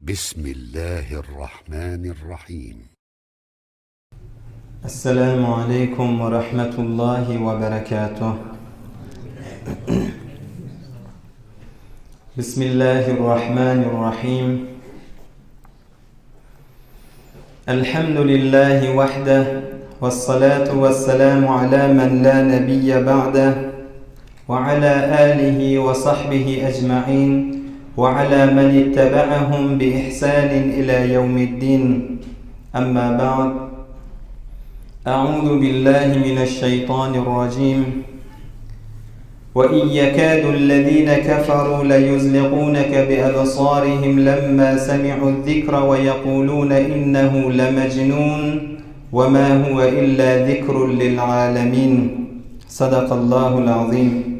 Bismillahirrahmanirrahim. Esselamu aleýkum we rahmetullahi we berekatuh. Bismillahirrahmanirrahim. Elhamdülillahi wahdeh Vessalatu vesselamu ala men la nebiyye ba'deh ve ala alihi ve sahbihi ecma'in ve ala men ittebe'ahum bi ihsanin ila yevmiddin. Amma ba'd. A'udhu billahi mineşşeytanirracim. وإن يكاد الذين كفروا ليزلقونك بأبصارهم لما سمعوا الذكر ويقولون إنه لمجنون وما هو إلا ذكر للعالمين صدق الله العظيم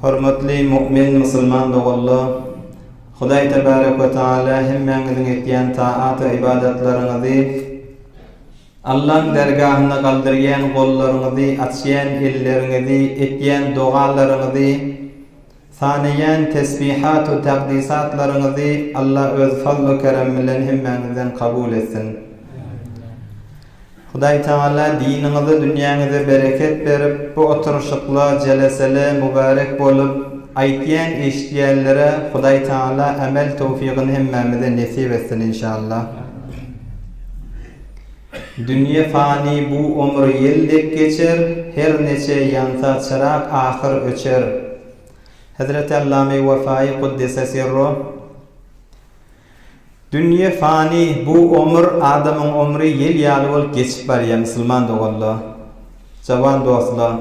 Hormatly mu'min musulman doganlar, Hudaý tebarek we taala hemmäňiziň etýän taat we ybadatlaryňyzy Allaň dergahynda galdyrýan gollaryňyzy, açýan elleriňizi, etýän dogalaryňyzy, sanaýan tesbihatu takdysatlaryňyzy Alla öz fazlu keremi bilen hemmäňizden kabul etsin. Hudaý Tagala diniňize dünýäňize bereket berip bu oturyşykla jelesele mübärek bolup aýtýan eşitýänlere Hudaý Tagala amel towfygyny hemmämize nesip etsin inşallah. Dünýe fany bu ömür ýel dek geçer, Her neçe ýansa çyrag ahyr öçer. Hezreti Allame Wefaýy Kuddise Sirru. Dünýe fany bu ömür adamyň ömri ýel ýaly bolup geçip barýar musulman doganlar, jawan dostlar.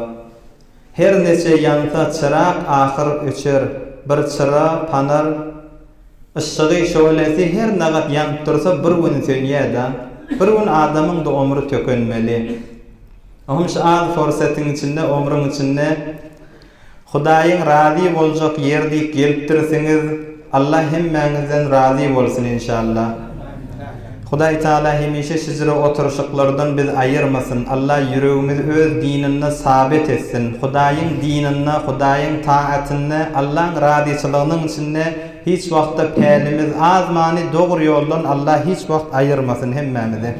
Her neçe ýansa çyrag ahyr öçer, bir çyra, panar, yşygy, şöhlesi her nagat ýanyp dursa bir gün sönýä-da. Bir gün adamyň-da omry tökenmeli. Ohm şu az forsatyň içinde, omruň içinde Hudaýyň razy boljak ýeri diýip gelipdirsiňiz, Allah hemmäňizden razy bolsun inşallah. Hudaý Taala hemişe şijire oturyşyklardan biz aýyrmasyn. Allah ýüregimizi öz dininde sabit etsin. Hudaýyň dininde, Hudaýyň taatynda, Allaň razyçylygynyň içinde hiç wagtda pälimiz azmany dogry ýoldan Allah hiç wagt aýyrmasyn hemmämizi.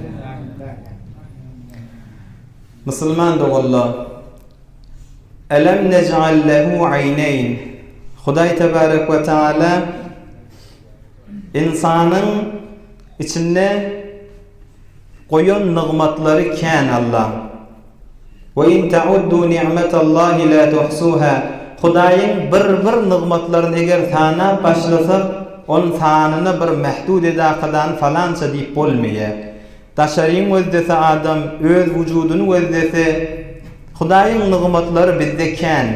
Musulman doganlar! Elem nej'al lehu aýneýn. Hudaý tebarek we taala ynsanyň içinde goýan nygmatlary kän Allaň. We in ta'uddu ni'metallahi la tuhsuha. Hudaýyň bir bir nygmatlaryny eger sanap başlasak, onuň sanyna bir mähdud edakadany falança diýip bolmaýar. Daşaryň gözlese adam, öz wujudyny gözlese, Hudaýyň nygmatlary bizde kän.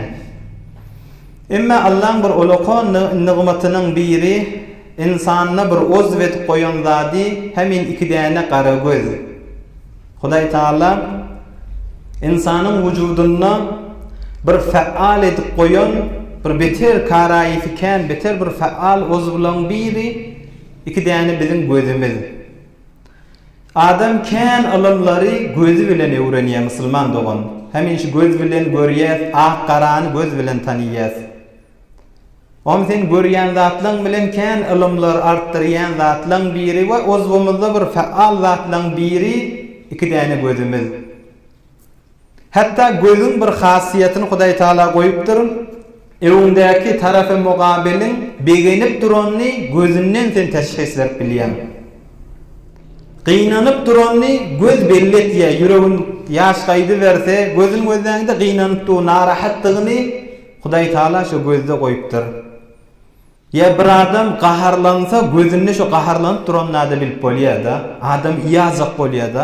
Emma Allaň bir ulakan nygmatynyň biri, ynsanda bir ozw edip goýan zady hemin ikidäne gara göz. Hudaý Taala ynsanyň wujudynda bir faal edip goýan bir beter karaýysy kän beter bir faal ozwlaň biri ikidäne biziň gözümiz. Adam kän ylymlary gözi bilen öwrenýär musulman dogan. Hemişe göz bilen görýäs, ak garany göz bilen tanyýas. Om sen görýän zatlaň bilen kän ylymlar artdyrýan zatlaň biri we ozwumyzda bir faal zatlaň biri ikidäne gözümiz. Hatda gözüň bir hasyýetini Hudaý Taala goýupdyr, öňüňdäki tarapy mugabeliň begenip duranyny gözünden sen teşhis berip bilýäň. Gynanyp duranyny göz belli etýär, ýüregin ýaş gaýdyberse, gözüni gözläňde gynanyp dur, narahatdygyny Hudaý Taala şo gözde goýupdyr. Ýa bir adam gaharlansa gözünde şo gaharlanyp duranyna-da bilip bolýa-da. Adam ýazjak bolýa-da.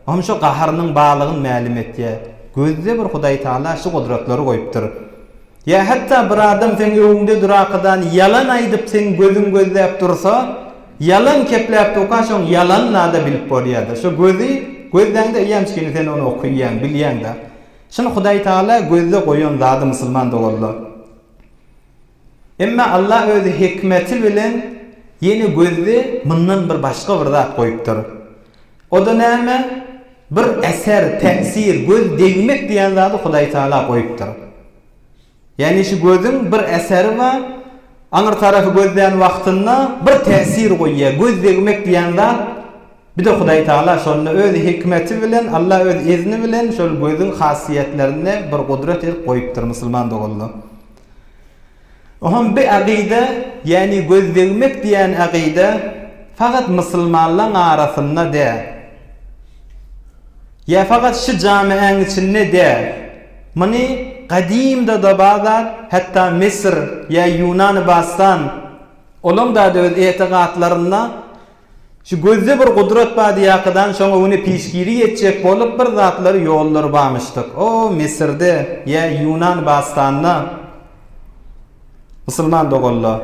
Oňam şo gaharynyň barlygyny mälim etýä. Gözde bir Hudaý Taala şu gudratlary goýupdyr. Ýa hatda bir adam seň öňüňde durakadan ýalan aýdyp seň gözüň gözläp dursa, ýalan kepläp durka şoň ýalanyna-da bilip bolýa-da. Şo gözi gözläňde eýýämçikini sen ony okyýaň, bilýäň-de. Şuny Hudaý Taala gözde goýan zady musulman doganlar. Emma Allah öz hikmeti bilen ýene gözde mundan bir başga bir zat goýupdyr. O-da näme? Bir eser, täsir, göz degmek diýen zady Hudaý Taala goýupdyr. Ýagny şu gözüň bir eseri bar. Aňyr tarapy gözlän wagtynda bir täsir goýýar. Göz degmek diýen zat bir-de Hudaý Tagala şonda öz hikmeti bilen, Allah öz izni bilen şol gözüň hasiýetlerinde bir gudrat edip goýupdyr musulman doganlar. Oňam bi agyda, ýagny göz degmek diýen agyda fakat musulmanlaň arasynda däl. Ýa fakat şy jamiäň içinde däl. Muny gadymda-da bar zat, hatda Misr ýa Ýunany Bastan, olaň-da-da öz etigatlarynda şu gözde bir gudrat bar diýýärkadan şoň öňüne pişgiri ýetjek bolup bir zatlary ýollary barmyşdyk. O Misrde ýa Ýunan Bastanda musulman doganlar.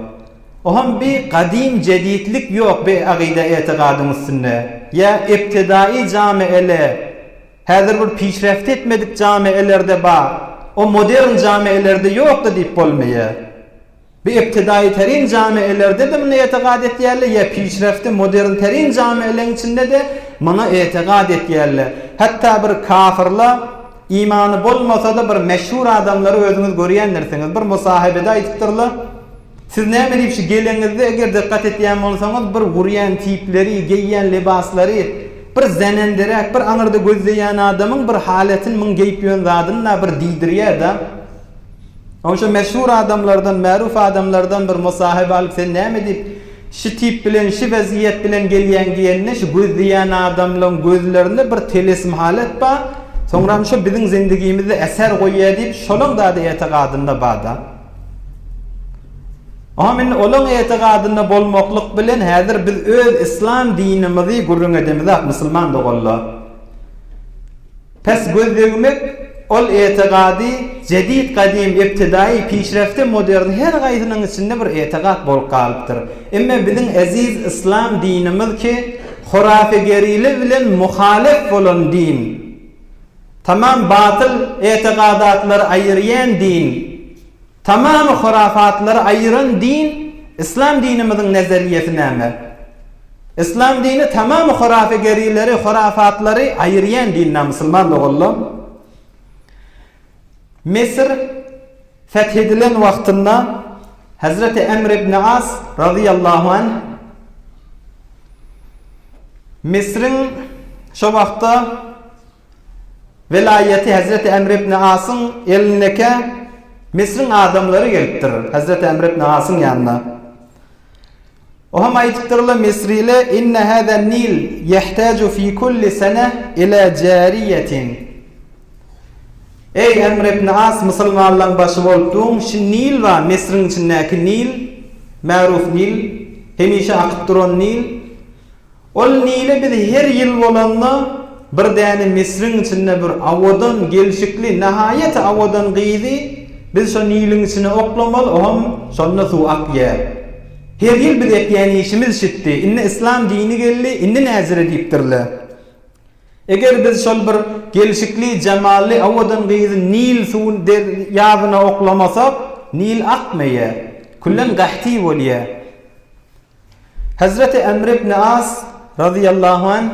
Oham bi gadym jeditlik ýok bi agyda etigadyň üstünde. Ýa ebtidai jamiele Häzir bir pişreft etmedik jamielerde bar. O modern jamielerde ýokdy diýip bolmaýar. Bu ebtidaýyterin jamielerde-de muny etigat etýärler, ýa pişrefti modernterin jamieleň içinde-de muňa etigat etýärler. Hatda bir kafyrlar imany bolmasa-da bir meşhur adamlary özüňiz görýändirsiňiz. Bir musahebede aýdypdyrlar. Siz näme diýip şu geleňizde eger dykgat etýän bolsaňyz bir gurýan tipleri, geýýän lybaslary bir zenenderäk bir aňyrda gözleýän adamyň bir haletini muň geýip ýören zadyny-da bir diýdirýär-de. Oň şo meşhur adamlardan, märuf adamlardan bir musahyba alyp sen näme diýip şu tip bilen şu weziýet bilen gelýäň diýende şu gözleýän adamlaň gözlerinde bir telesim halet bar, soňram şo biziň zindigimizde eser goýýar diýip şolaň zady etigadynda bar-da. Oňam indi olaň etigadynda bolmaklyk bilen häzir biz öz islam dinimizi gürrüň edemizak musulman doganlar. Pes göz degmek ol etigady jedid gadym ebtidaýy pişrefte modern her gaýsynyň içinde bir etigat bolup galypdyr. Emme biziň eziz islam dinimiz ki horafegerile bilen muhalef bolan din. Tamam batyl etigaдаtlary aýyrýan din, tamamy hurafatlary aýyran din, Islam dinimiziň nezeriýesi näme? Islam dini tamamy hurafegerileri, hurafatlary aýyrýan din na musulman doganlar. Misr feth edilen wagtynda Hazreti Emr ibn As razyýallahu anh Misriň şo wagtda welaýaty Hezreti Emr ibn Asyň elindekä Misriň adamlary gelipdir Hezreti Emr ibn Asyň ýanyna. O hem aýdypdyrlar Misrile inne haza nil ýehtaju fi kulli sene ila jariýetin. Eý Emr ibn As musulmanlaň başy bolup duň şu Nil bar Misriň içindäki Nil märuf Nil hemişe akyp duran Nil Ol Nile biz her ýyl bolanda bir däne Misriň içinde bir awadan, gelşikli, nahaýat awadan gyzy biz şo Niliň içine oklamaly, oňam şonda suw akýar. Her ýyl biz etýän işimiz şitdi. Indi yslam dini geldi, indi näzire diýipdirler. Eger biz şol bir gelşikli, jemally, awadan gyzy Nil suwun ýabyna oklamasak, Nil akmaýar. Küllen gahti bolýar. Hezreti Emr ibn As razyýallahu anh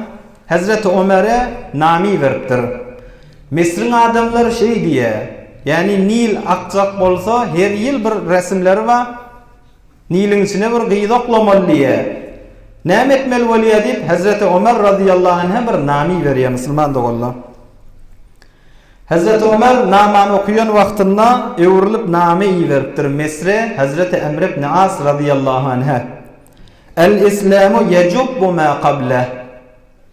Hezreti Omere name iberipdir. Misriň adamlary şeý diýýär, ýagny Nil akjak bolsa her ýyl bir resimleri bar, Niliň içine bir gyz oklamaly diýýär. Näme etmeli bolýar diýip Hezreti Omer razyýallahu anhä bir name iberýär musulman doganlar. Hezreti Ömer namany okaýan wagtynda öwrülip name iberipdir Misre Hezreti Emr ibn As razyýallahu anhä. El-Islamu ýejubbu ma kableh.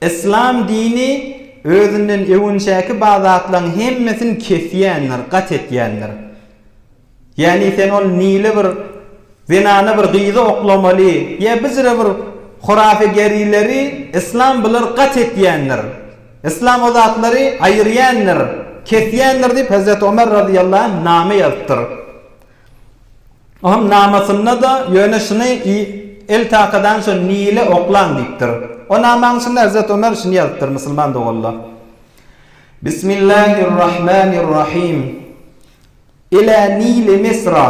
Yslam dini özünden öwünçäki bar zatlaryň hemmesini kesýändir, gat etýändir. Ýagny sen ol nile bir zenana bir gyzy oklamaly ýa bijire bir hurafegerileri yslam bular gat etýändir. Yslam o zatlary aýyrýandyr, kesýändir diýip Hezreti Omer razyýallahu anh name ýazypdyr. Oňam namasynda-da ýöne şuny el takadan şo nile oklaň diýipdir. O namaň içinde Hezreti Omer şuny ýazypdyr musulman doganlar. Bismillahirrahmanirrahim. Ila Nili Misra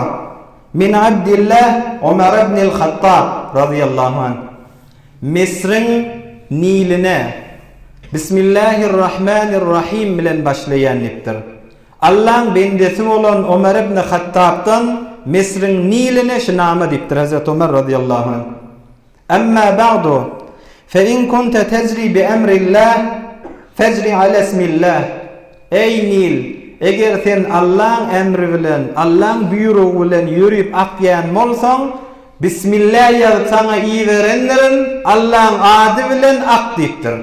min Abdillah Omar ibnil Hattab razyýallahu anh. Misriň Niline Bismillahirrahmanirrahim bilen başlaýan diýipdir. Allaň bendesi bolan Omar ibn Hattabdan. Misriň Niline şu nama diýipdir Hezreti Omar razyýallahu anh. Emma ba'du, fe in kunte tejri bi emrillah, fejri ala ismillah. Eý Nil, eger sen Allaň emri bilen, Allaň buýrugy bilen ýörüp akýan bolsaň, Bismillah ýazyp saňa iberendirin, Allaň ady bilen ak diýipdir.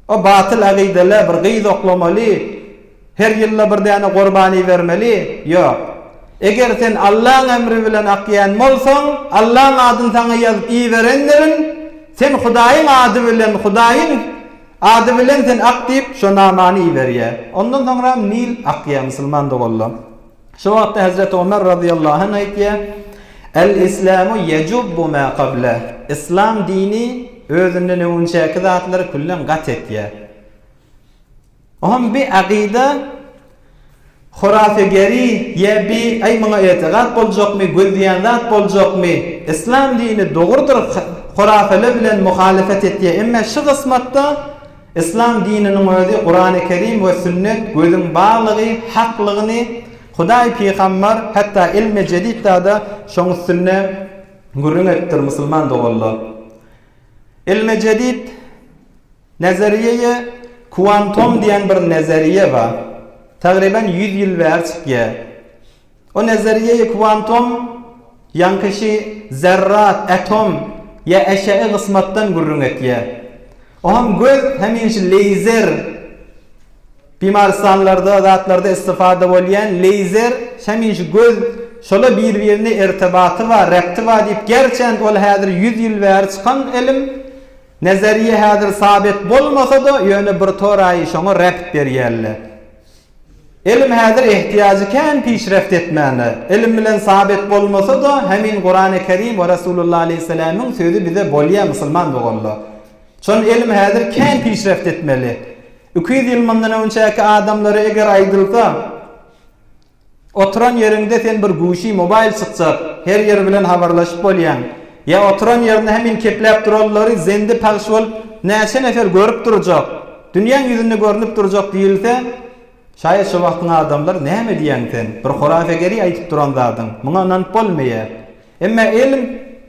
O batyl agydala bir gyz oklamaly, her ýylda bir däne gurban ibermeli, ýok. Eger sen Allaň emri bilen akýan bolsaň, Allaň adyny saňa ýazyp iberendirin, sen Hudaýyň ady bilen, Hudaýyň ady bilen sen ak diýip, şo namany iberýär. Ondan soňram Nil akýar, musulman doganlar. Şo wagtda Hezreti Omer razyýallahu anh aýtýar, El-islamu ýejubbu ma kableh. Yslam dini özünden öňünçäki zatlary küllen gat etýär. Oňam bi akyda hurafegeri ýa bi aý muňa etigat boljakmy, gözleýän zat boljakmy? Yslam dini dogrudyr hurafele bilen muhalefet etýär. Emme şu gysmatda Yslam dininiň özi Kurany Kerim we sünnet gözüň barlygy, haklygyny Hudaý pygambar hatda ilmi jeditdada şoň üstünde gürrüň edipdir musulman doganlar. Ilmi jedit nezeriýeýe kuantom diýen bir nezeriýe bar. Tagryban 100 ýyl bäri çykýar. O nezeriýeýi kwantom ýaňky şi zerrat, atom, ýa eşe'i gysmatdan gürrüň etýär. Oňam göz hemişe leýzer bimarystanlarda zatlarda istifada bolýan leýzer hemişe göz şola bir birine irtibaty bar, repti bar diýip gerçent ol häzir ýüz ýyl bäri çykan ilim nezeriýe häzir sabit bolmasa-da ýöne bir toraýy şoňa rept berýärler. Ilim häzir ehtiýajy kän pişreft etmäne. Ilim bilen sabit bolmasa-da, hemin Kurany Kerim we Resulullah aleýhisselämiň sözi bize bolýa musulman doganlar. Şon ilim häzir kän pişreft etmeli. 200 ýyl mundan öňçäki adamlara eger aýdylsa, Oturan ýeriňde sen bir guşi mobaýl çykjak, her ýer bilen habarlaşyp bolýaň. Ýa oturan ýerinde hemin kepläp duranlary zende pagş bolup näçe nefer görüp durjak. Dünýäň ýüzünde görnüp durjak diýilse, şaýat şo wagtyň adamlary näme diýýäň sen, bir horafegeri aýdyp duran zadyň, muňa ynanyp bolmaýar. Emma elm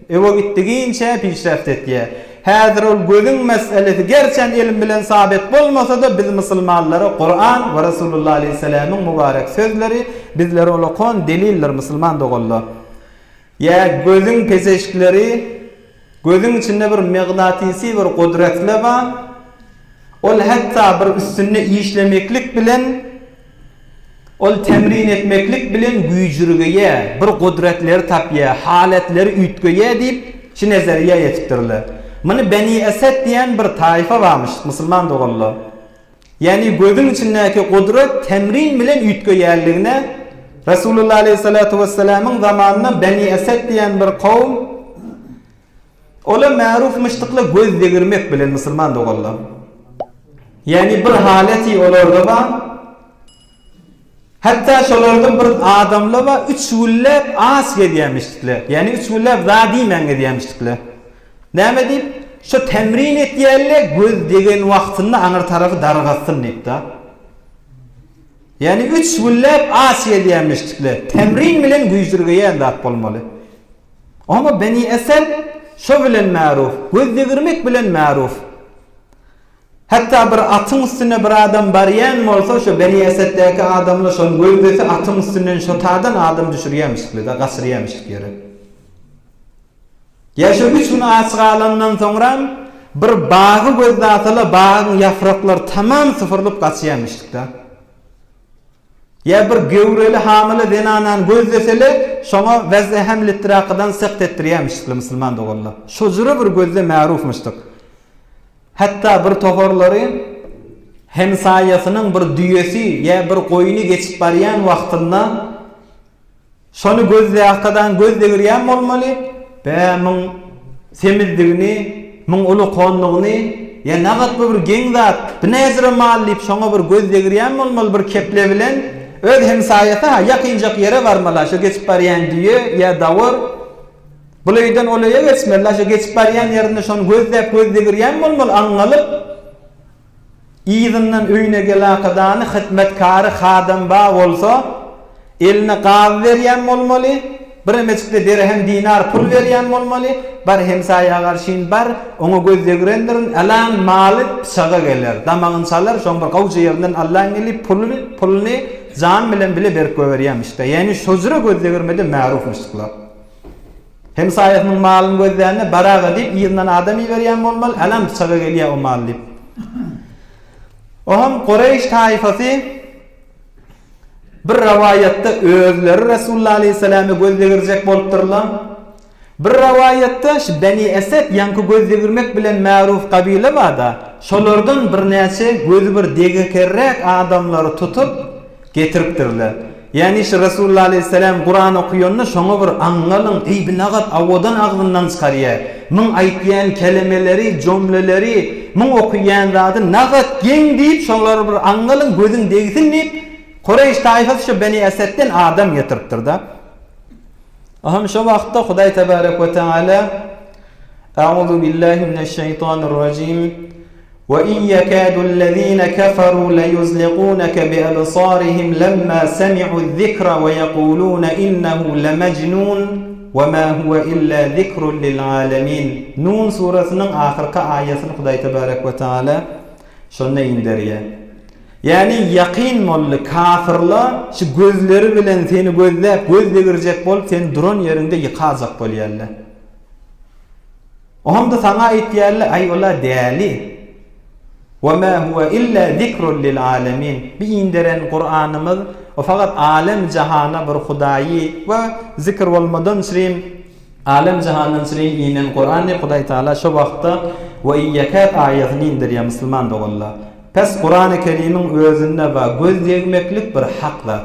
öe gitdigiňçe pişreft etýär. Häzir ol gözüň meselesi gerçem elm bilen sabit bolmasa-da biz musulmanlara Kuran we Resulullah aleýhissalamyň mübarek sözleri bizlere ulakon delildir musulman doganlar. Ýa gözüň pezeşkleri gözüň içinde bir megnatisy bir gudratly bar. Ol hatda bir üstünde işlemeklik bilen ol temrin etmeklik bilen güýjürgeýär, bir gudratleri tapýar, halatleri üýtgeýär diýip şu nezeriýä ýetipdirler. Muny Beni Esed diýen bir taýfa barmyş, musulman doganlar. Ýagny gözüň içindäki gudrat temrin bilen üýtgeýänligine Resulullah aleýhissalatu wessalamyň zamanynda Beni Esed diýen bir kowum ola märuf myşdykla göz degirmek bilen musulman doganlar. Ýagny bir haleti olarda bar. Hatda şolarda bir adamlar bar üç günläp aç gezýämişdikler. Ýagny üç günläp zat iýmän gezýämişdikler. Näme diýip? Şo temrin etýärler göz degen wagtynda aňyr tarapy dargatsyn diýip-de. Ýagny üç günläp aç gezýämişdikler. Temrin bilen güýjürgeýän zat bolmaly. Oňa Beni Esed şo bilen märuf, göz degirmek bilen märuf. Hatda bir atyň üstünde bir adam barýan bolsa, şo Beni Eseddäki adamlar şony gözlese atyň üstünden şo tadan adam düşürýämişdikler-de, gaçyrýamişdik ýere. Ýa şo üç gün aç galandan soňram bir bagy gözläsele bagyň ýafraklary tamam sypyrylyp gaçýamişdik-de. Ýa bir göwreli hamyla zenanany gözlesele şoňa wez'e heml ittirakydan sekt etdirýämişdikler musulman doganlar. Şo jüre bir gözde märufmyşdyk. Hatda bir toparlary hemsaýasynyň bir düýesi ýa bir goýny geçip barýan wagtynda şony gözläkadan göz degirýän bolmaly, Bä, muň semizdigini, muň ulukanlygyny, ýa nagat bu bir geň zat, bu näjüre mal diýip şoňa bir göz degirýän bolmaly bir keple bilen, öz hemsaýasy-ha ýakynjak ýere barmaly-ha şo geçip barýan düýe ýa dawar, Bul öýden ol öýe geçmeli, şo geçip barýan ýerinde şony gözläp göz degirýän bolmaly, aňňalyp, yzyndan öýüne gelakadany hytmetkary hadam ba bolsa, eline gaz berýän bolmaly. Biremejikde derhem dinar pul berýän bolmaly, bar hemsaýa garşyn bar, oňa göz degrendirin, alan maly pyçaga geler, damagyny çalar, şoň bir gowja ýerinden Allaň eli puly, puluny jan bilen bile berip goýberýämişde. Ýagny şo jüre göz degirmede märufmyşdyklar. Hemsaýasynyň malyny gözlände baraga diýip yzyndan adam iberýän bolmaly, alan pyçaga gelýär o mal diýip. Oňam Kureýş taýfasy Bir rowaýatda özleri Resulullah aleýhissalama göz degirjek bolupdyrlar. Bir rowaýatda şu Beni Esed ýaňky göz degirmek bilen märuf gabile bar-da, şolardan birnäçe gözi bir degekerräk adamlary tutup getiripdirler. Ýagny şu Resulullah aleýhissalam Kuran okaýanda şoňa bir aňňalyň, eý bi nagat owadan agzyndan çykarýar. Muň aýtýan kelemeleri, jomleleri, muň okaýan zady nagat geň diýip şolara bir aňňalyň gözüň degsin diýip Kureýş taýfasy şu Beni Esedden adam getiripdir-de. Aham şo wagtda Hudaý tebarek we teala A'uzu billahi mineşşeýtanirrajim Ve in yekâdu'l-lezîne keferû leyuzliqûneke bi'ebsârihim lemmâ semi'u'z-zikra ve yekulûne innehu lemecnûn ve mâ huve illâ zikrun lil-âlemîn Nun suresynyň ahyrky aýatyny Hudaý tebarek we teala şonda inderýär. Ýagny ýakyn boldy kafyrla şu gözleri bilen seni gözläp göz degirjek bolup seni duran ýeriňde ýykajak bolýarlar. Ohamda saňa aýtýarlar aý ola däli. Wa ma huwa illa zikrun lil alemin. Bi inderen Kuranymyz o fakat alem jahana bir Hudaýy we zikr bolmadan çürim alem jahandan çürim inen Kuran diýip Hudaý Taala şo wagtda we iýekat aýatyny inderýär musulman doganlar. Pes Kurany Kerimiň özünde we göz degmeklik bir hak zat.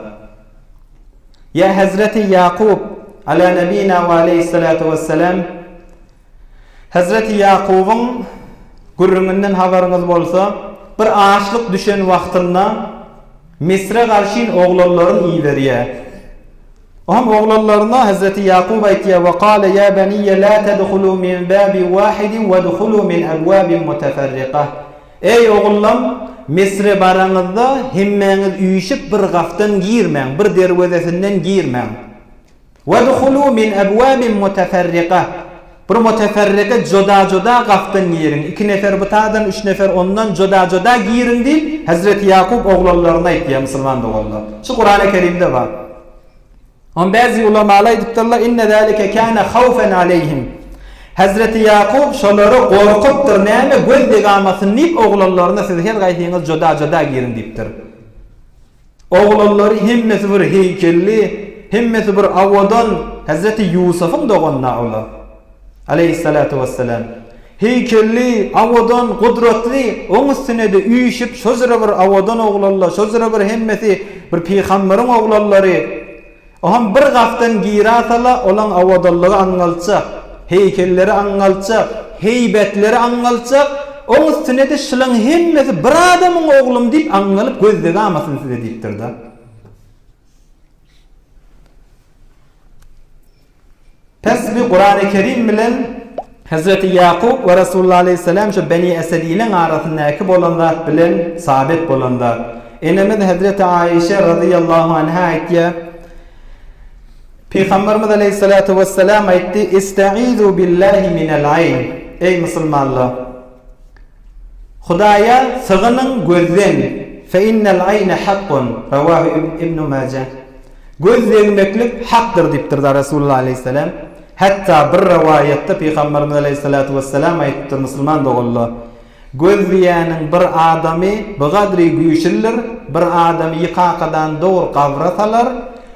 Ýa Hezreti Ýakup, ala nebina we aleýhissalatu wessalam, Hezreti Ýakubyň gürrüňinden habaryňyz bolsa, bir açlyk düşen wagtynda Misre garşyn oglanlaryny iberýär. Oňam oglanlaryna Hezreti Ýakup aýtýar, Ve kale ýa beniýe la tedhulu min babin wahidin wedhulu min ebwabin muteferrika. Eý, ogullam, Misre baraňyzda, hemmäňiz üýşüp bir gapdan girmäň, bir derwezesinden girmäň. Wedhulu min ebwabin muteferrika. Bir muteferrika joda-joda gapdan giriň, iki nefer bu tadan, üç nefer ondan joda-joda giriň diýip, Hezreti Ýakup oglanlaryna aýtýar, musulman doganlar. Şu Kurany Kerimde bar. Ony bäzi ulamalar aýdypdyrlar, Inne zalike kâne hawfen aleýhim. Hezreti Ýakup şolary gorkupdyr, näme göz degamasyn diýip oglanlaryna siz her gaýsyňyz joda-joda giriň diýipdir. Oglanlary hemmesi bir heýkelli, hemmesi bir owadan, Hezreti Ýusubyň dogany-da olar. Aleýhissalatu wessalam. Heýkelli, owadan, gudratly, oň üstüne-de üýşüp şo jüre bir owadan oglanlar, şo jüre bir hemmesi bir pygambaryň oglanlary. Oňam bir gapdan girasala olaň owadanlygy aňňaltjak, heýkelleri aňňaltjak, heýbetleri aňňaltjak, oň üstüne-de şulaň hemmesi bir adamyň oglum diýip aňňalyp göz degamasyn size diýipdir-de. Pes bi Kurany Kerim bilen Hezreti Ýakup we Resulullah aleýhissalam şu Beni Esediliň arasyndaky bolan zat bilen sabit bolan zat. Enemiz Hezreti Aişe razyýallahu anha aýtýar, Pygamberimiz aleýhissalatu wessalam aýtdy, Istaizu billahi minel aýn. Eý musulmanlar! Hudaýa sygynyň gözden, fe innel aýne hakkun, rawahu Ibnu Maja. Göz degmeklik hakdyr diýipdir-da Resulullah aleýhissalam. Hatda bir rowaýatda Pygamberimiz aleýhissalatu wessalam aýdypdyr, Musulman doganlar, göz diýýäniň bir adamy bigadry güýçlidir, bir adamy ýykakadan dogry gabra salar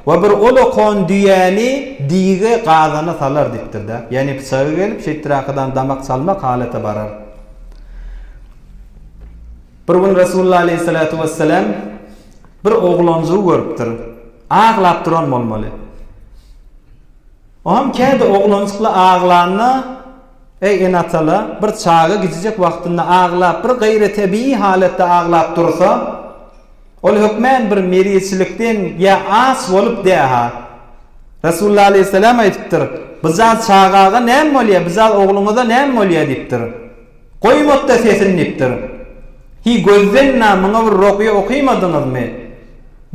we bir ol-okan düýäni dige gazana salar diýipdir-de. Ýagny pyçagy gelip şeýtdirakadan damak çalmak halata barar. Bir gün Resulullah aleýhissalatu wessalam bir oglanjygy görüpdir. Aglap duran bolmaly. Oňam käde oglanjykly aglanda, eý ene-atala, bir çaga gijijek wagtynda aglap, bir gaýry-tebigy halatda aglap dursa, ol hökmän bir meriçilikden ýa aç bolup dä-ha. Resulullah aleýhissalam aýdypdyr, Bijaz çagaga näme bolýa, bijaz ogluňyza näme bolýa diýipdir. Goýmatda sesini diýipdir. Hi gözden na muňa bir rokýa okymadyňyzmy?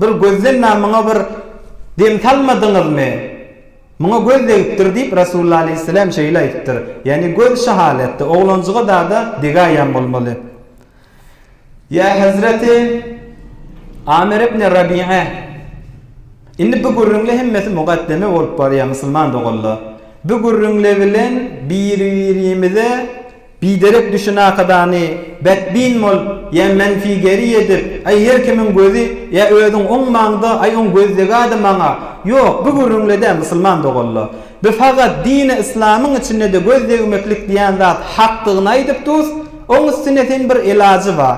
Bir gözden na muňa bir dem salmadyňyzmy? Muňa göz degipdir diýip Resulullah aleýhisselam şeýle aýdypdyr. Ýagny göz şu halatda, oglanjyga dada degaýan bolmaly. Ýa hezreti Amir ibn Rabi'e Indi bu gürrüňle hemmesi mugaddeme bolup barýar musulman doganlar. Bu gürrüňle bilen biri-birimize Biderek düşünakadany betbin bol ýa menfigeri edip, aý her kimiň gözi ýa özüň oňmaňda aý oň gözdegady maňa, ýok bu gürrüňle dä musulman doganla. Bi fagat dini yslamyň içindede göz degmeklik diýen zat hakdygyny aýdyp dus, oň üstüne sen bir elajy bar.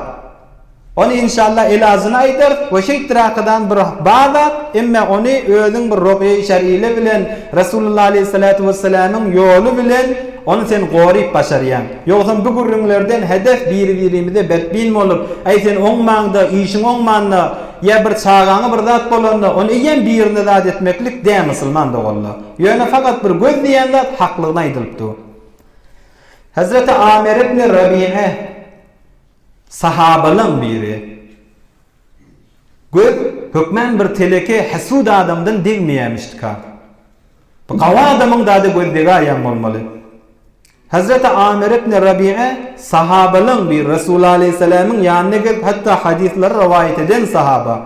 Ony inşallah elajyny aýdarys we şeýtdiräkadan bir bar zat, emme ony özüň bir rugyýe-i şer'ile bilen, Resulullah aleýhissalatu wessalamyň ýoly bilen ony sen goryp başarýaň. Ýogsam bu gürrüňlerden hedef biri-birimize betbin bolup, äý sen oňmaňda, işiň oňmanda, ýa bir çagaňa bir zat bolanda, ony eýýäm birine zat etmeklik dä musulman doganlar. Ýöne fakat bir göz diýen zat haklygyna aýdylyp dur. Hezreti Amer ibn Rabi'e. Sahabalaň biri, Göz hökmän bir teleke hesud adamdan degmeýämişdika. Bu gawy adamyň dada göz degaýan bolmaly. Hezreti Amir ibn Rabi'e sahabalaň biri Resulullah aleýhissalamyň ýanyna gelip hatda hadyslary rowaýat eden sahaba.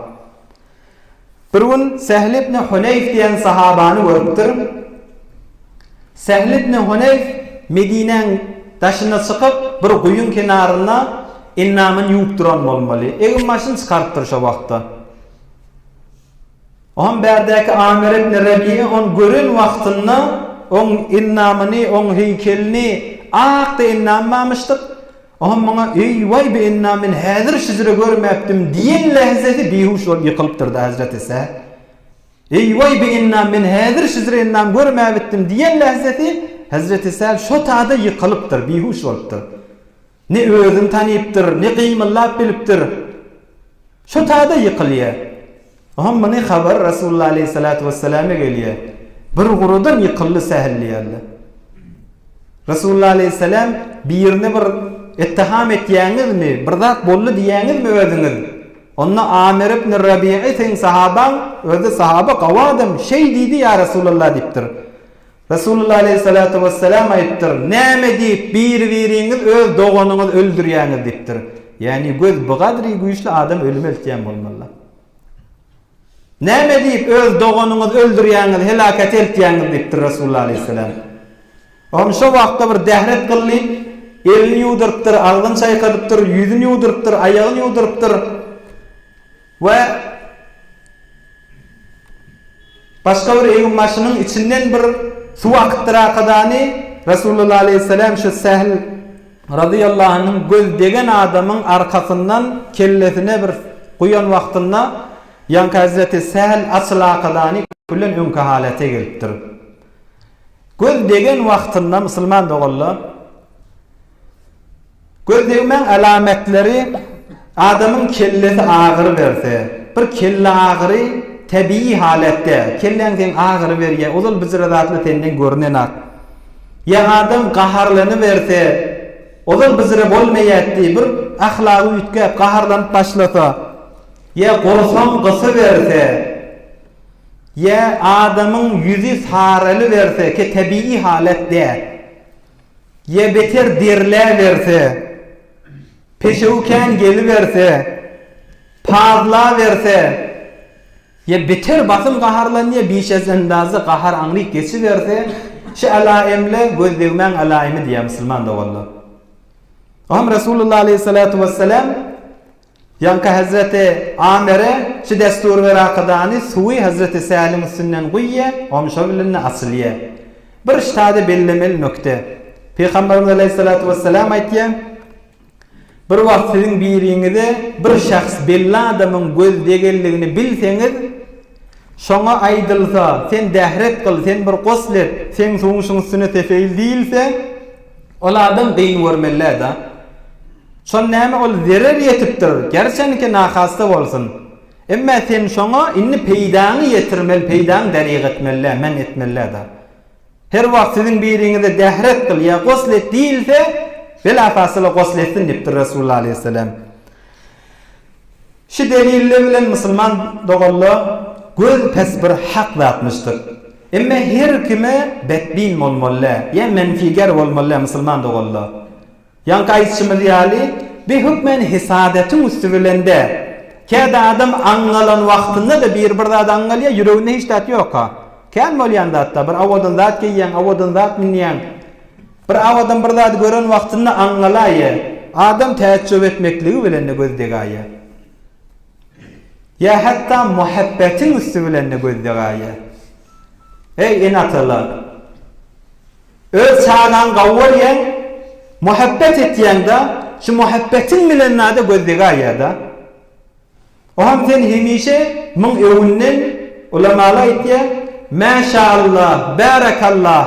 Bir gün Sehl ibn Huneýf diýen sahabany görüpdir. Sehl ibn Huneýf Medinäň daşyna çykyp, bir guýyň kenarynda endamyny ýuwup duran bolmaly. Egin-başyny çykarypdyr şo wagtda. Oňam bärdäki Amir ibn Rebi'e ony gören wagtynda oň endamyny, oň heýkelini ak-da endamy barmyşdyk. Oňam maňa, Eý, waý bi enna men häzir şijire görmäpdim diýen lähzesi bihuş bolup ýykylypdyr-da Hezreti Säh. Eý, waý bi enna men häzir şijire ennam görmäbitdim diýen lähzesi Hezreti Säh şo tada ýykylypdyr, bihuş bolupdyr. Ne özüni tanypdyr, ne gymyldap bilipdir. Şo tada ýykylýar. Oňam muny habary Resulullah aleýhissalatu wesselame gelýär. Bir gurudan ýykyldy Sähl diýýärler. Resulullah aleýhissalam birini bir ittiham etýäňizmi, bir zat boldy diýýäňizmi özüňiz? Onda Amir ibn Rabi'i seň sahabaň, özi sahaba gawy adam, şeý diýdi ýa Resulallah diýipdir. Resulullah aleýhissalatu wessalam aýdypdyr, Näme diýip biri-biriňiz öz doganyňyzy öldürýäňiz diýipdir. Ýagny göz bigadry güýçli adam ölüme eltýän bolmaly. Näme diýip öz doganyňyzy öldürýäňiz, helakete eltýäňiz diýipdir Resulullah aleýhissalam. Oňa şo wagtda bir dähret kyldy, elini ýuwdurypdyr, agzyny çaýkadypdyr, ýüzüni ýuwdurypdyr, aýagyny ýuwdurypdyr we Başga bir eginbaşynyň içinden bir suw akypdyr akadany, Resulullah aleýhissalam şu Sehl razyýallahu anhyň göz degen adamyň arkasyndan kellesine bir guýan wagtynda ýaňky hezreti Sehl açyl akadany küllen öňki halete gelipdir. Göz degen wagtynda musulman doganlar Göz degmäň alametlary adamyň kellesi agyryberse, bir kelle agyry tebigy halatda, kelläň seň agyryberýär, ozal bijire zatlar senden görnenak. Ýa adam gaharlanyberse, ozal bijire bolmaýatdy, bir ahlagy üýtgäp gaharlanyp başlasa, ýa gursaň gysyberse, ýa adamyň ýüzi saralyberse, ke tebigy halat däl. Ýa beter derläberse, peşewi kän geliberse, pazlaberse, ýa beter basym gaharlanýa bişezendazy gahar aňryk geçiberse, şi alaemle göz degmäň alaemi diýýär musulman doganlar. Oňam Resulullah aleýhissalatu wessalam Ýaňky hezreti Amere şu destur berakadany suwy hezreti Säliň üstünden guýýa, omşa bilinde açylýa. Bir ştada bellemeli nökde. Pygamberimiz aleýhissalatu wessalam aýtýa, Bir wagt siziň biriňize bir şahs belli adamyň göz degenligini bilseňiz, şoňa aýdylsa, sen dähret kyl, sen bir gosl et, seň suwuň şuň üstüne sefeýil diýilse, ol adam gyn görmeli-dä. Şol näme ol zerer ýetipdir, gerçenki nahasta bolsun. Emme sen şoňa indi peýdaňy ýetirmeli, peýdaňy däriq etmeli-dä, men etmeli-dä. Her wagt siziň biriňize dähret kyl ýa gosl et diýilse, bela fasyla gosl etsin diýipdir Resulullah aleýhissalam. Şu deliller bilen musulman doganlar göz pes bir hak zatmyşdyr. Emme her kime betbin bolmaly däl, ýa menfiger bolmaly däl musulman doganlar. Ýaňky aýdyşymyz ýaly, bi hökmän hesadetiň üsti bilen däl. Käde adam aňňalan wagtynda-da biri bir zat aňňalýar, ýüreginde hiç zat ýok-a. Kän bolýan zat-da, bir owadan zat geýýäň, owadan zat münýäň. Bir owadan bir zady gören wagtynda aňňalaýýar. Adam täjjüp etmekligi bilen-de göz degaýýar. Ýa hatda muhabbetiň üsti bilen-de göz degaýýar. Eý, ene-atalar! Öz çagaňy gawy görýäň, muhabbet etýäň-de, şu muhabbetiň bilen-de göz degaýýar-da. Oňam sen hemişe muň öwünden ulamalar aýtýa, Mäşallah, bärekallah,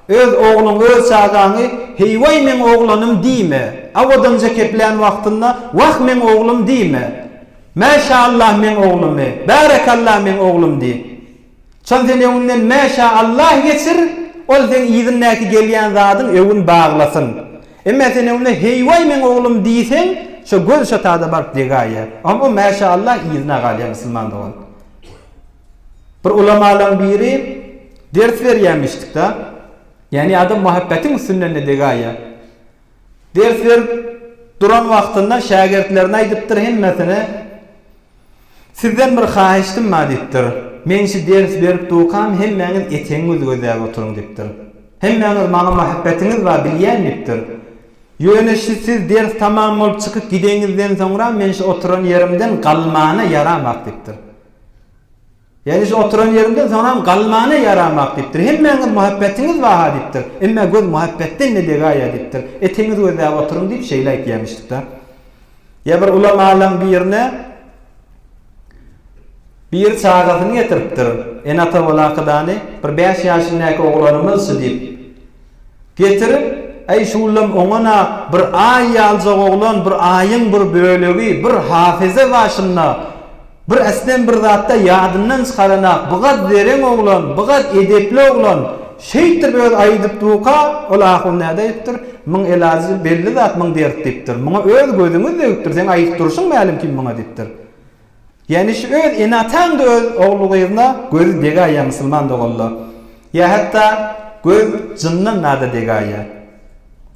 öz ogluň, öz çagaňy heý-waý meň oglanym diýme, awadanja keplän wagtynda wah meň oglum diýme. Mäşallah meň oglumy, bärekallah meň oglum diý. Çyn sen öňünden Mäşa Allah geçir, ol seň yzyndäki gelýän zadyň öwün baglasyn. Emme sen öňünde heý-waý meň oglum diýseň, şo göz şo tada baryp degaýýar. Oňa o Mäşa Allah yzyna galýar musulman dogan. Bir ulamalaň biri ders berýämişdik-da. Ýagny adam muhabbetiň üstünden-de degaýýar. Ders berip duran wagtynda şägirtlerine aýdypdyr hemmesine, Sizden bir haýyştym bar diýipdir. Men şi ders berip dukam hemmäňiz etegiňizi gözläp oturyň diýipdir. Hemmäňiz maňa muhabbetiňiz bar bilýän diýipdir. Ýöne şi siz ders tamam bolup çykyp gideňizden soňra men şi oturan ýerimden galmana ýaramak diýipdir. Ýagny şu oturan ýerimden soňram galmana ýaramak diýipdir. Hemmäňiz muhabbetiňiz bar-ha diýipdir. Emme göz muhabbetden-de degaýa diýipdir. Etegiňizi gözläp oturyň diýip şeýle aýtýamyşdyk-da. Ýa bir ulamalaň birine biri çagasyny getiripdir. Ene-ata bolakydany bir bäş ýaşyndaky oglanymyz şu diýip. Getirip, äý şulam oňa-na bir aý ýaljak oglan, bir aýyň bir bölegi, bir hafyza başynda. Bir eslem bir zatda ýadyndan çykaranak, bu-gat zereň oglan, bu-gat edepli oglan, şeýtdirip öz aýdyp duka, ol ahun näde aýdypdyr, Muň elajy belli zat, muň dert diýipdir. Muňa öz gözüňiz degipdir, seň aýdyp durşuň mälim kim muňa diýipdir. Ýagny şu öz ene-ataň-da öz oglu-gyzyna gözi degaýýar musulman doganlar. Ýa hatda göz jyndan nada degaýýar.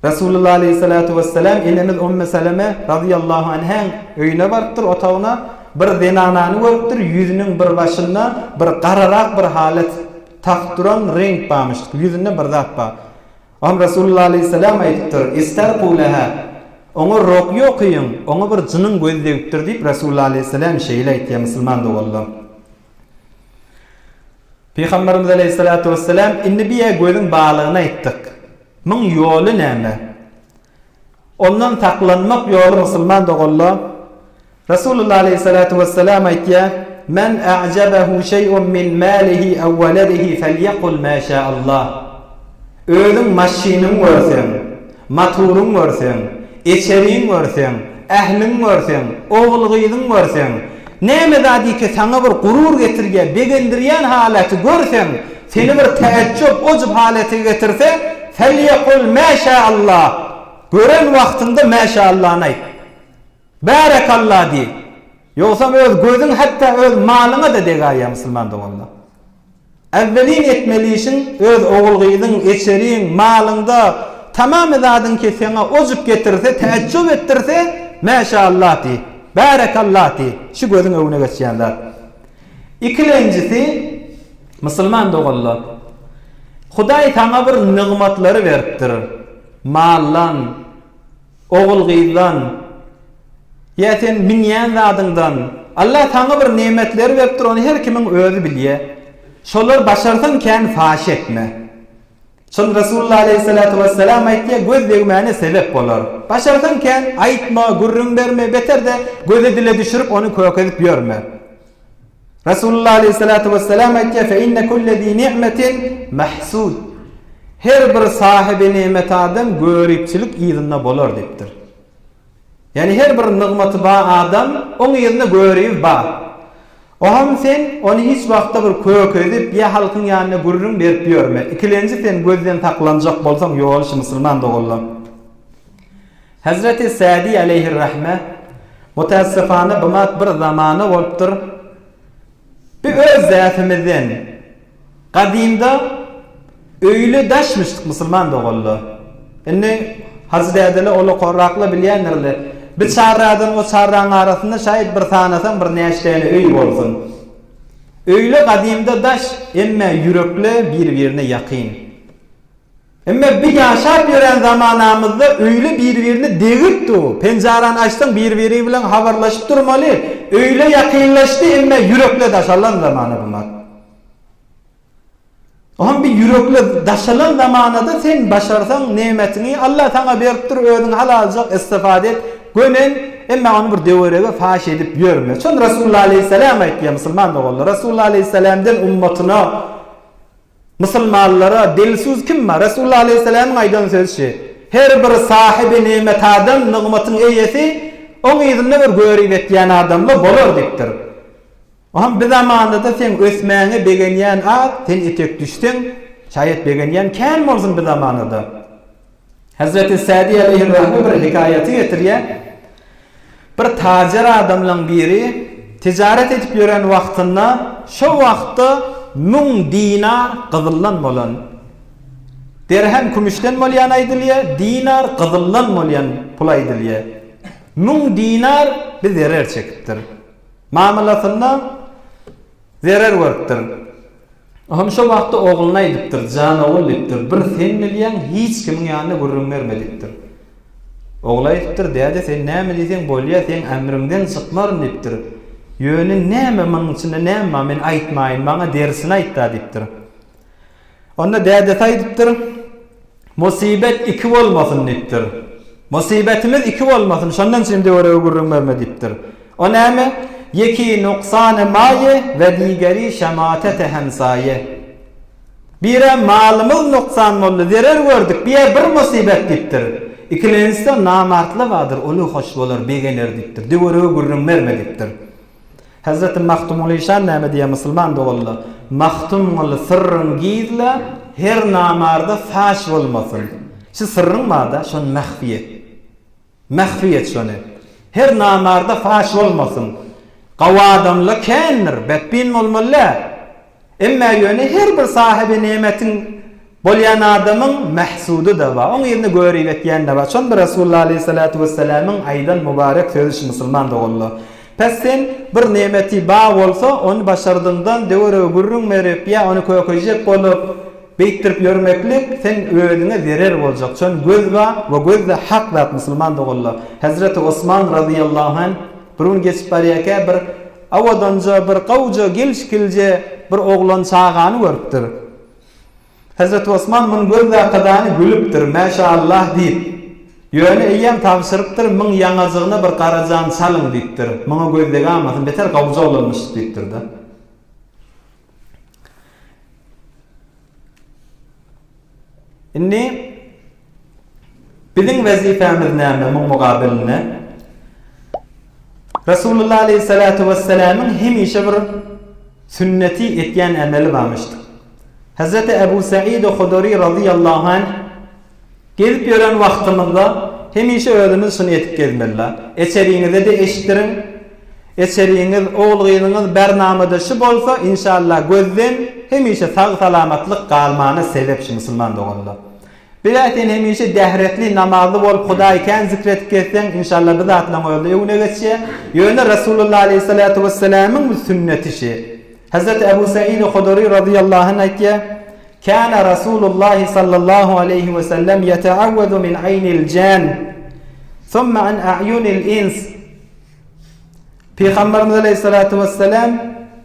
Resulullah aleýhissalatu wessalam enemiz Umm Seleme razyýallahu anhäň öýüne barypdyr, otagyna bir zenanany görüpdir, ýüzüniň bir başynda bir gararak bir halat takyp duran reňk barmyş, ýüzünde bir zat bar. Oňa Resulullah aleýhissalam aýdypdyr, Istarku leha, oňa rokýa okyň, oňa bir jynyň gözi degipdir diýip Resulullah aleýhissalam şeýle aýtýar musulman doganlar. Pygamberimiz aleýhissalatu wessalam indi biýä gözüň balygyny aýtdyk. Muň ýoly näme? Ondan saklanmak ýoly musulman doganlar, Resulullah aleýhissalatu wessalam aýtýar, Men a'jabahu şeý'un min malihi aw waladihi felýekul ma şa'Allah. Özüň maşynyňy görseň, motoryňy görseň, eçeriňi görseň, ähliňi görseň, ogul-gyzyňy görseň, näme zat ike saňa bir gurur getirýär, begendirýän halaty görseň, seni bir täjjüp, ujb halaty getirse, Felýekul mä şäallah, gören wagtyňda mä şäallany aýt. Bärekallah diý. Ýogsam öz gözüň hatda öz malyňa-da degaýýar musulman doganlar. Äwwelin etmeli işiň öz ogul-gyzyň, eçeriň, malyňda tamamy zadyň ki seňa ojup getirse, täjjüp etdirse, Mäşallah diý, Bärekallah diý, şu gözüň öňüne geçýän zat. Ikilenjisi, musulman doganlar, Hudaý saňa bir nygmatlary beripdir, maldan, Ogul-gyzdan, ýa sen münýän zadyňdan, Allah saňa bir nemetleri beripdir, ony her kimiň özi bilýä. Şolary başarsaň kän faş etme. Şol Resulullah aleýhissalatu wessalam aýtýa, göz degmäne sebep bolar. Başarsaň kän aýtma, gürrüň berme, beter-de göze dile düşürip ony kökezip ýörme. Resulullah aleýhissalatu wessalam aýtýar, Fe inne kulle zi ni'metin mahsud. Her bir sahibi nimet adam göripçilik yzynda bolar diýipdir. Ýagny her bir nygmaty bar adam oň yzynda göribi bar. Oham sen ony hiç wagtda bir kökezip ýa halkyň ýanynda gürrüň berip ýörme. Ikilenji sen gözden saklanjak bolsaň ýoly şu musulman doganlar. Hezreti Sa'di aleýhirrahme, Mutäessifana bu mat bir zamana bolupdyr. Bi öz zätimizden. Gadymda öýle daşmyşdyk musulman doganlar. Indi Hajy dädeler ol okarraklar bilýändirler. Bir çarradan o çarraň arasynda şaýat bir sanasaň bir näçe däne öý bolsun. Öýle gadymda daş, emme ýürekle bir-birine ýakyn. Emme bi ýaşap ýören zamanamyzda öýle bir-birine degip dur. Penjarany açsaň bir-biri bilen habarlaşyp durmaly. Öýle ýakynlaşdy, emme ýürekle daşalan zamana bu mat. Oňam bir ýürekli daşalan zamanada sen başarsaň nemetiňi Alla saňa beripdir özüň halaljak istifade et gönen emma ony bir döwerege faş edip ýörme. Şony Resulullah aleýhissalam aýtýar musulman doganlar. Resulullah aleýhissalamdan ummatyna musulmanlara dilsuz kim bar? Resulullah aleýhissalamyň aýdan sözi şi. Her bir sahyby nemet adam nygmatyň eýesi oň yzynda bir görip etýän adamla bolar diýipdir. Oňam bi zamanada seň ösmäňe begenýän az, sen etek düşseň, şaýat begenýän kän bolsun bi zamanada. Hezreti Sädi aleýhirrahme bir hekaýaty getirýär. Bir tajir adamlaň biri tijaret edip ýören wagtynda şo wagtda müň dinar gyzyldan bolan, derhem kümüşden bolýan aýdylýar, dinar gyzyldan bolýan pul aýdylýar. Müň dinar bi zerer çekipdir. Mamylasynda zerer görüpdir. Oňam şo wagtda ogluna aýdypdyr, Jan ogul diýipdir, bir sen bilýäň, hiç kimiň ýanynda gürrüň berme diýipdir. Ogly aýdypdyr, Däde, sen näme diýseň bolýa, seň ämriňden çykmaryn diýipdir. Ýöne näme, munuň içinde näme bar, men aýtmaýyn, maňa derisini aýt-da diýipdir. Onda dädesi aýdypdyr, Musybet iki bolmasyn diýipdir. Musybetimiz iki bolmasyn, şondan üçin töwerege gürrüň berme diýipdir. O näme? Ýeki nuksany maýe we digeri şematete hemsaýe. Birä malymyz nuksan boldy, zerer gördük, biýä bir musybet diýipdir. Ikilenjisi namartly bardyr, oly hoş bolar, begener diýipdir. Töwerege gürrüň berme diýipdir. Hezreti Magtymguly şan näme diýýär musulman doganlar? Magtymguly syrryň gizle, her namarda faş bolmasyn. Şu syrryň barda, şony mahfi et. Mahfi et şony. Her namarda faş bolmasyn. Gawy adamla kändir, betbin bolmaly däl. Emma ýöne her bir sahyby nemetiň bolýan adamyň mähsudy-da bar, oň yzyny görip etýän-de bar. Şonda Resulullah aleýhissalatu wessalamyň aýdan mübarek sözi şu musulman doganlar. Pes sen bir nemeti bar bolsa, ony başardyňdan döwerege gürrüň berip ýa ony kökejek bolup beýtdirip ýörmeklik sen özüňe zerer boljak. Şon göz bar we göz-de hak zat musulman doganlar. Hezreti Osman razyýallahu anh bir gün geçip barýarka bir Owadanja bir gowja gelşikilje bir oglan çagany görüpdir. Hezreti Osman muny göz-akadany gülüpdir, Mäşallah diýip. Ýöne eýýäm tabşyrypdyr, Muň ýaňajygyna bir garajan çalyň diýipdir. Muňa göz degamasyn, beter gowja oglanmyş diýipdir-de. Indi biziň wezipemiz näme muň mugabylynda? Resulullah aleyhissalatu vesselamyň hemişe bir sünneti etýän emeli barmyşdyr. Hazreti Ebu Said Hudri radıyallahu anh Gezip ýören wagtymyzda hemişe özümiz şuny edip gezmeli-la. Eçeriňize-de eşitdiriň. Eçeriňiz, ogul-gyzyňyz bernamada şu bolsa, inşallah gözden hemişe sag-salamatlyk galmana sebep şu musulman doganlar. Biz-ä sen hemişe dähretli, namazly bolup Hudaýy kän zikr edip gezseň, inşallah bu zatlaň özi öňüne geçýär. Ýöne Resulullah aleýhissalatu wessalamyň bu sünneti şi. Hezreti Ebu Said Hudry razyýallahu anh aýtýar, Käne Rasulullahi sallallahu aleýhi we sellem ýeteawwezu min aýnil jan, summa an a'ýunil ins. Pygamberimiz aleýhissalatu wessalam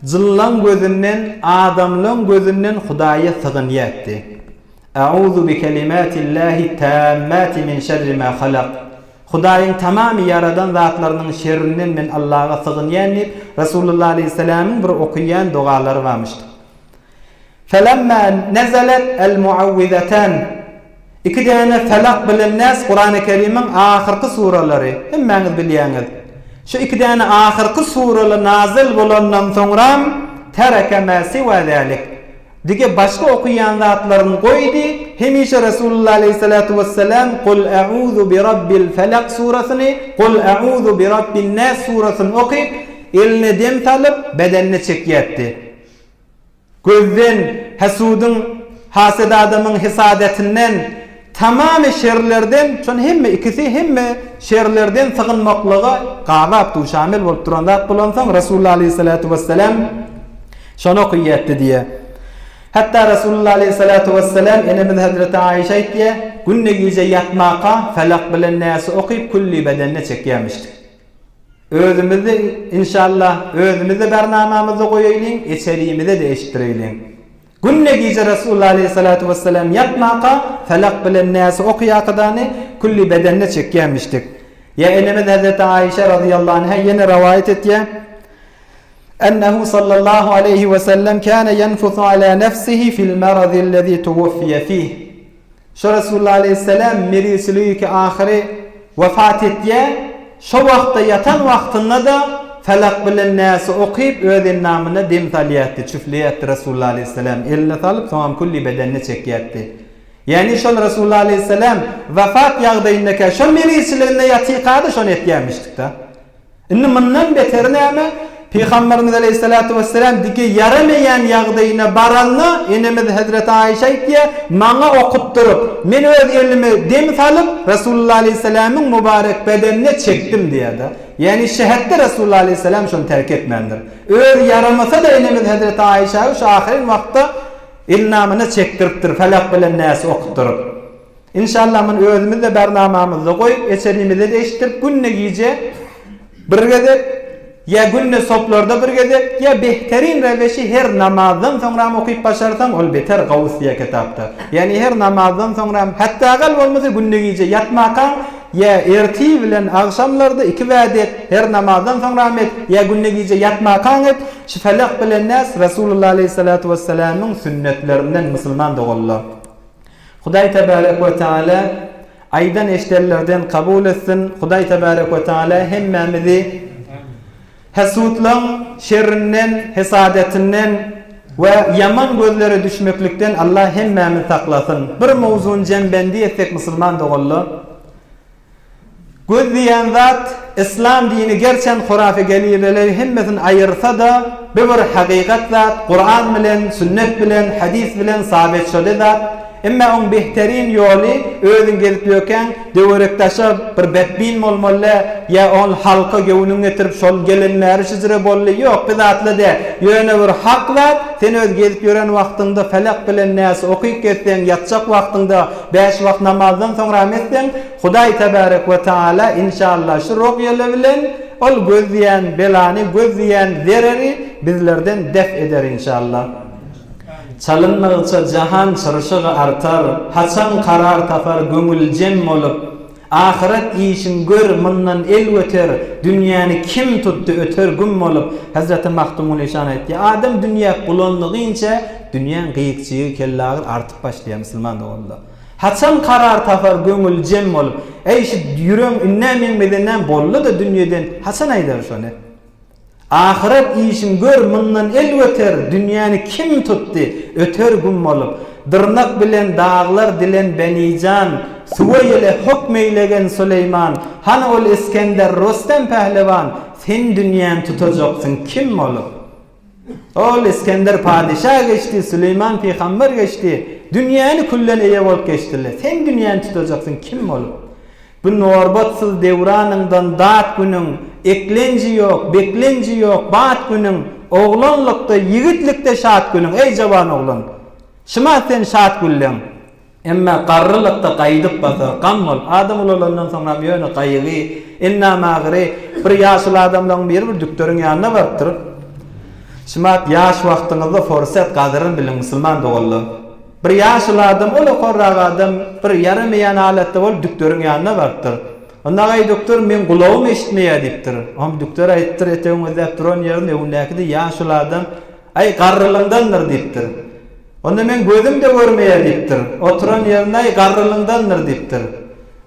jynlaň gözünden, adamlaň gözünden Hudaýa sygynýardy. A'uzu bi kelimatillahi tammati min şerri ma halak. Hudaýyň tamamy ýaradan zatlarynyň şerrinden men Allaha sygynýan diýip, Resulullah aleýhissalamyň bir okaýan dogalary barmyşdy. Felemma nezelet el-muawwizatan Iki däne Felak bilen Näs Kurany Kerimiň ahyrky suralary, hemmäňiz bilýäňiz. Şu iki däne ahyrky suraly nazyl bolandan soňram tereke ma siwa zalik. Dige başga okaýan zatlaryny goýdy, hemişe Resulullah aleýhissalatu wessalam Kul a'uzu bi rabbil felak surasyny, Kul a'uzu bi rabbin nas surasyny okyp, eline dem salyp, bedenine çekýärdi. Gözden, hesudyň, haset adamyň hesadetinden, tamamy şerlerden, şony hemme ikisi hemme şerlerden sygynmaklyga gabap duşamel bolup duran zat bolansoň Resulullah aleýhissalatu wessalam şony okyýatdy diýýär. Hatda Resulullah aleýhissalatu wessalam enemiz hezreti Aişe aýtýar, günde gije ýatmaka Felak bilen Näsi okyp külli bedenine çekýärmişdik. Özümizi inşallah özümizi bernamamyzda goýaýlyň eçerimize-de eşitdireýliň. Günde gije Resulullah aleýhissalatu wessalam ýatmaka Felak bilen Näsi okyýakadany külli bedenine çekýärmişdik. Ýa enemiz hezreti Aişe razyýallahu anha ýene rowaýat etýär, Ennehu sallallahu aleýhi wesellem kâne ýenfusu alâ nefsihi fil marazillezî tuwuffiye fih. Şo Resulullah aleýhissalam meriçiligi ahyry wefat etýär, şo wagtda ýatan wagtynda-da Felak bilen Näsi okyp öz endamyna dem salýardy, çüfleýärdi Resulullah aleýhissalam eline salyp soňam külli bedenine çekýärdi. Ýagny şol Resulullah aleýhissalam wefat ýagdaýyndakä şo meriçiliginde ýatykada şony etýärmişdik-da. Indi mundan beteri näme? Pygamberimiz aleýhissalatu wessalam dike ýaramaýan ýagdaýyna baranda, enemiz hezreti Aişe aýtýar, Maňa okutdyryp, men öz elime dem salyp, Resulullah aleýhissalamyň mübarek bedenine çekdim diýýär-de. Ýagny şähetde Resulullah aleýhissalam şony terk etmändir. Özi ýaramasa-da enemiz hezreti Aişäge şu ahyryn wagtda elnamyna çekdiripdir, Felak bilen Näsi okutdyryp. Inşallah muny özümizde bernamamyzda goýup eçerimize-de eşitdirip günde gije bir gezek ýa günde soplarda bir gezek ýa behterin reweşi her namazdan soňram okyp başarsaň ol beter gowusy diýýär kitapda. Ýagny her namazdan soňram hatda gal bolmasa günde gije ýatmakaň ýa ertir bilen agşamlarda iki bäde et her namazdan soňram et ýa günde gije ýatmakaň et şu Felak bilen Näs Resulullah aleýhissalatu wessalamyň sünnetlerinden musulman doganlar. Hudaý Tebärek we Teala aýdan eşdenlerden kabul etsin. Hudaý Tebärek we Teala hemmämizi hesutlaň şerrinden, hesadetinden we ýaman gözlere düşmeklikden Allah hemmämizi saklasyn. Bir mowzuny jembendi etsek musulman doganlar. Göz diýen zat, yslam dini gerçen hurafy gelireleri hemmesini aýyrsa-da, bu bir hakykat zat, Kuran bilen, sünnet bilen, hadys bilen sabit şode zat. Emme oň behterin ýoly, özüň gezip ýökäň, döwerek-daşa bir betbin bolmaly dä, ýa ol halka göwnüň getirip şol gelen bäri şujre boldy, ýok, bi zatla dä, ýöne bir hak zat, sen öz gezip ýören wagtyňda felak bilen näsi okyp gezseň, ýatjak wagtyňda Bäş wagt namazdan soňram etseň, Hudaý Tebärek we Taala inşallah şu rogýele bilen ol gözleýän belany, gözleýän zereri bizlerden def eder inşallah. Çalyndygyça jahan çyrşygy artar, haçan karar tapar göňül jem bolup. Ahyret işin gör, mundan el göter, dünýäni kim tutdy öter güm bolup. Hezreti Magtymguly şan aýtýar, adam dünýä bulandygyňça dünýäň gyýykjygy kellagyr artyp başlaýar musulman doganlar. Haçan karar tapar göňül jem bolup. Eý şu ýüregiň indä meň bedenäm boldy-da dünýeden haçan aýdar şony. Ahyret işin gör, mundan el göter, Dünýäni kim tutdy, öter güm bolup. Dyrnak bilen daglar dilen Benijan, Suwa-ýele hokm eýlegen Süleýman, Hany ol Isgender, Rüstem pählewan, Sen dünýäni tutajaksyň kim bolup? Ol Isgender padyşa geçdi, Süleýman pygamber geçdi, Dünýäni küllen eýe bolup geçdiler. Sen dünýäni tutajaksyň kim bolup? Bu norbatsyz döwranyňdan dat günüň, Eklenji ýok, beklenji ýok, bat günüň, Oglanlykda, ýigitlikde şat günüň, Eý, jawan oglan! Şumat sen şat gülleň. Emma garrylykda gaýdyp basar, gam bol. Adam ulalandan soňram ýöne gaýygy, endamagyry, bir ýaşuly adamlaryň biri bir dükderiň ýanyna barypdyr. Şumat ýaş wagtyňyzda forsat gadyryny biliň, musulman doganlar. Bir ýaşuly adam, ol okarrak adam, bir ýaramaýan halatda bolup dükderiň ýanyna barypdyr. Onda Agaý dükder, meň gulagym eşitmeýär diýipdir. Oňam dükder aýdypdyr, etegiň gözläp duran ýerini öňündäki-de ýaşuly adam, Aý, garrylyňdandyr diýipdir. Onda meň gözüm-de görmeýär diýipdir. Oturan ýerinde, Aý, garrylyňdandyr diýipdir.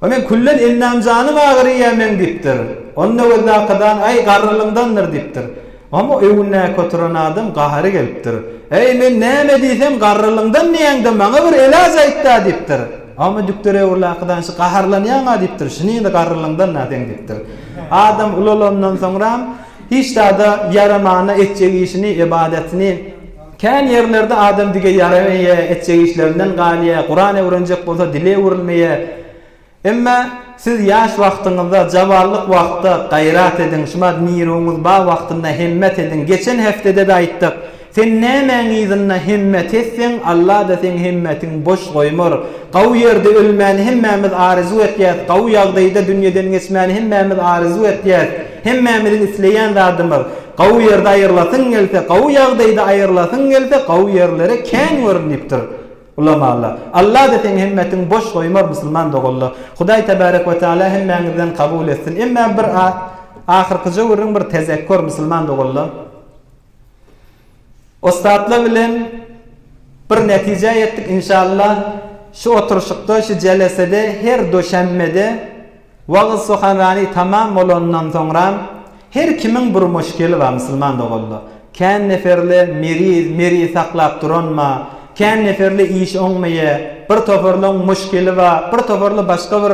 O meň küllen endam-janym agyrýar meň diýipdir. Onda gözläkadan, Aý, garrylyňdandyr diýipdir. Oňa öňündäki oturan adam gahary gelipdir. Eý, men näme diýsem garrylyňdan diýäňde maňa bir elaç aýt-da diýipdir. Oňa dükder öwrüläkidan şu gaharlanýaň-a diýipdir, şunyňda garrylyňdan-da seň diýipdir. Adam ulalandan soňram hiç zada ýaramana etjek işini, ybadatyny. Kän ýerlerde adam dige ýaramaýa, etjek işlerinden galýa, Kuran öwrenjek bolsa dili öwrülmeýä. Emma siz ýaş wagtyňyzda, jawanlyk wagtda gaýrat ediň, şumat niruňyz bar wagtynda hemmet ediň. Geçen hepdede-de aýtdyk. Sen nämäň yzynda hemmet etseň, Alla-da seň hemmetiňi boş goýmar. Gawy ýerde ölmäni hemmämiz arzuw etýäs, gawy ýagdaýda dünýeden geçmäni hemmämiz arzuw etýäs. Hemmämiziň isleýän zadymyz. Gawy ýerde aýrylasyň gelse, gawy ýagdaýda aýrylasyň gelse, gawy ýerlere kän görün diýipdir ulamalar. Alla-da seň hemmetiňi boş goýmar musulman doganlar. Hudaý tebarek we teala hemmäňizden kabul etsin. Emma bir ahyrkyja gürrüň bir tezekkur musulman doganlar. Ussatlar bilen bir netijä ýetdik inşallah şu oturyşykda şu jelesede her duşenbede wagyz suhanrani tamam bolanyndan soňram her kimiň bir muşkeli bar musulman doganlar kän neferle meriz meriz saklap duran bar kän neferle iş oňmaýa bir toparlaň muşkeli bar bir toparla başga bir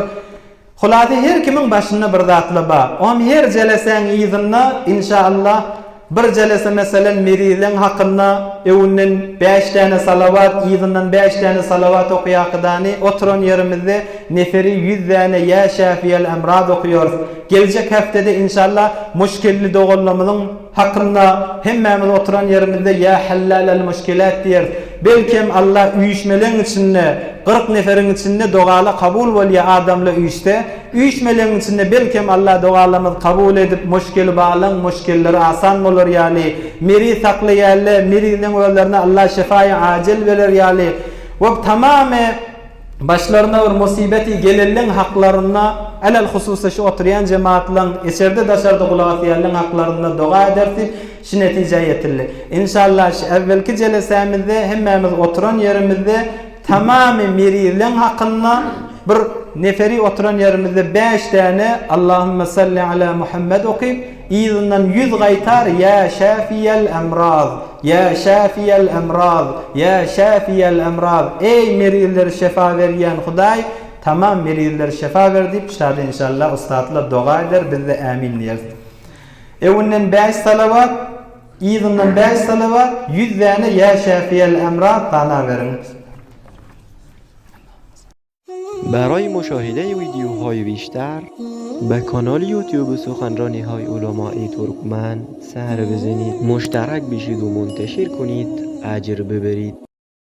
Hulasy her kimiň başynda bir zatla ba. Om her jelesäň yzynda inşa Allah bir jelese meselen merizleň hakynda öwünden bäş däne salawat yzyndan bäş däne salawat okýakydany oturan ýerimizde neferi ýüz däne ýä şäfiýel emraz okýarys. Geljek heftede inşallah muşkilli doganlamyzyň hakynda hemmämiz oturan ýerimizde Ýa Hallalal muşkilat diýeris. Belkem Alla üýşmeleň içinde, 40 neferiň içinde dogala kabul bolýa adamla üýşse, üýşmeleň içinde belkem Alla dogalamyz kabul edip muşkili balaň muşkilleri asan bolar ýaly, meriz saklaýalle merizleň özlerine Alla şefaýy ajel berer ýaly we tamamy Başlaryna bir musybeti gelenleň haklarynda, alel-hususy şu oturýan jemaatlaň, içerde-daşarda gulak asýanlaň haklarynda doga ederis diýip, şu netijä ýetildi. Inşallah, şu äwwelki jelesämizde hemmämiz oturan ýerimizde tamamy merizleň hakynda bir neferi oturan ýerimizde bäş däne Allahümme salli ala Muhammed okyp, Yzyndan ýüz gaýtar, Ýa şäfiýel emraz, ýa şäfiýel emraz, ýa şäfiýel emraz, Eý, merizlere şefa berýän Hudaý, tamam merizlere şefa ber diýip, şada inşallah ussatlar doga eder, biz-de ämin diýeris. Öňünden bäş salawat, yzyndan bäş salawat, ýüz däne Ýa şäfiýel emraz sanaberiň. برای مشاهده ویدیوهای بیشتر به کانال یوتیوب سخنرانی های علمای ترکمن سر بزنید مشترک بشید و منتشر کنید اجر ببرید.